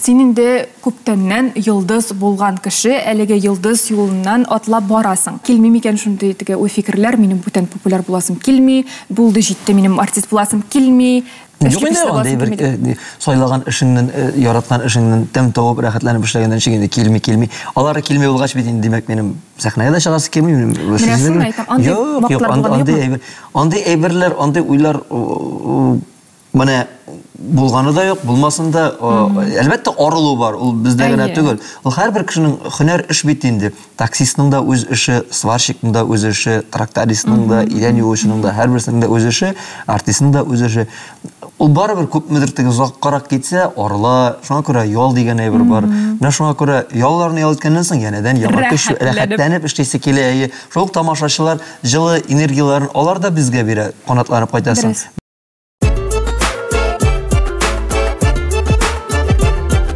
Син инде күптәннән йолдыз булган кеше, әлеге йолдыз юлыннан атлап барасың. Килми микән шундый теге уй-фикерләр, минем бүтән популяр буласым килми, булды җитте, минем артист буласым килми, Юк инде, андый бер э, сайлаган эшеңнән, э, яраткан эшеңнән тәм табып, рәхәтләнеп эшләгәннән ничек инде килми, килми. Алары килми булгач бит инде, димәк, минем сәхнәгә дә чыгасы килми, минем Менә шуны әйтәм, андый вакытлар булган юкмы? Андый әйберләр, андый уйлар Менә булганы да юк, булмасын да. Әлбәттә, арылу бар, ул бездә генә түгел. Ул һәрбер кешенең һөнәр эш бит инде. Таксистның да үз эше, сварщикның да үз эше, трактористның да, идән юучының да, һәрберсенең дә үз эше, артистның да үз эше. Ул барыбер күпмедер теге озаккарак китсә, арыла. Шуңа күрә ял дигән әйбер бар. Менә шуңа күрә ялларны ял иткәннән соң янәдән яңа көч, рәхәтләнеп эшлисе килә. Әйе. Шул ук тамашачылар җылы энергияләрен алар да безгә бирә, канатланып кайтасың.